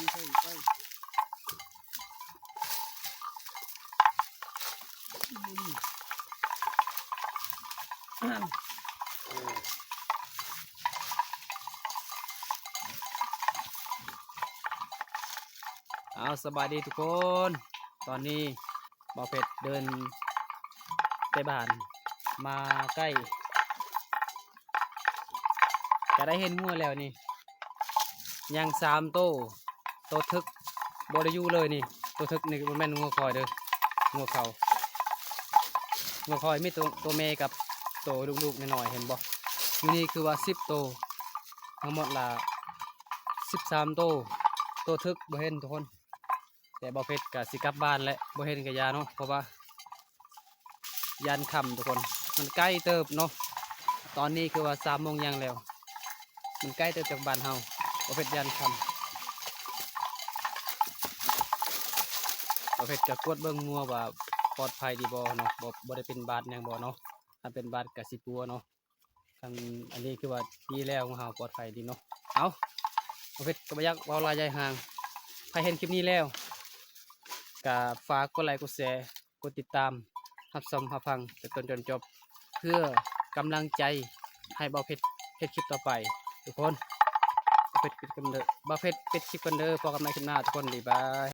ເອົາ ສະບາຍດີທຸກຄົນ. ຕອນນີ້ບ່າວເພັດເດີນແຕ່ບ້ານມາໃກ້ ກະໄດ້ເຫັນງົວແລ້ວນີ້ ຍັງສາມໂຕ. ໂຕເຖິກບໍ່ໄດ້ຢູ່ເລີຍນີ້. ໂຕເຖິກນີ້ບໍ່ແມ່ນງົວຂ້ອຍເດີ ງົວເຂົາ. ງົວຂ້ອຍມີໂຕ ໂຕແມ່ກັບໂຕລູກໆນ້ອຍໆ ເຫັນບໍ່? ຢູ່ນີ້ຄືວ່າສິບໂຕ ທັງໝົດລະສິບສາມໂຕ. ໂຕເຖິກບໍ່ເຫັນທຸກຄົນ. ແຕ່ບ່າວເພັດກະຊິກັບບ້ານແຫຼະ ບໍ່ເຫັນກະຢ່າເນາະ ເພາະວ່າຢ້ານຄ່ຳທຸກຄົນ ມັນໃກ້ເຕີບເນາະ. ຕອນນີ້ຄືວ່າສາມໂມງຫຍັງແລ້ວ ມັນໃກ້ເຕີບຈາກບ້ານເຮົາ. ບ່າວເພັດຢ້ານຄ່ຳ ບ່າວເພັດກະກວດເບິ່ງງົວວ່າປອດໄພດີບໍ່ເນາະ ບໍ່ ບໍ່ໄດ້ເປັນບາດຫຍັງບໍ່ເນາະ. ຄັນເປັນບາດກະຊິປົວເນາະ. ຄັນອັນນີ້ຄືວ່າດີແລ້ວ ຂອງເຮົາປອດໄພດີເນາະ. ເອົາ ບ່າວເພັດກະບໍ່ຢາກເວົ້າຫຼາຍຢາຍຫ່າງ. ໃຜເຫັນຄລິບນີ້ແລ້ວ ກະຝາກກົດໄລ ກົດແຊ ກົດຕິດຕາມ ຮັບຊົມຮັບຟັງແຕ່ຕົ້ນຈົນຈົບ ເພື່ອກຳລັງໃຈໃຫ້ບ່າວເພັດເຮັດຄລິບຕໍ່ໄປທຸກຄົນ. ບ່າວເພັດປິດຄລິບກ່ອນເດີ ບ່າວເພັດປິດຄລິບກ່ອນເດີ. ພົບກັນໃໝ່ຄລິບໜ້າທຸກຄົນ ບາຍບາຍ.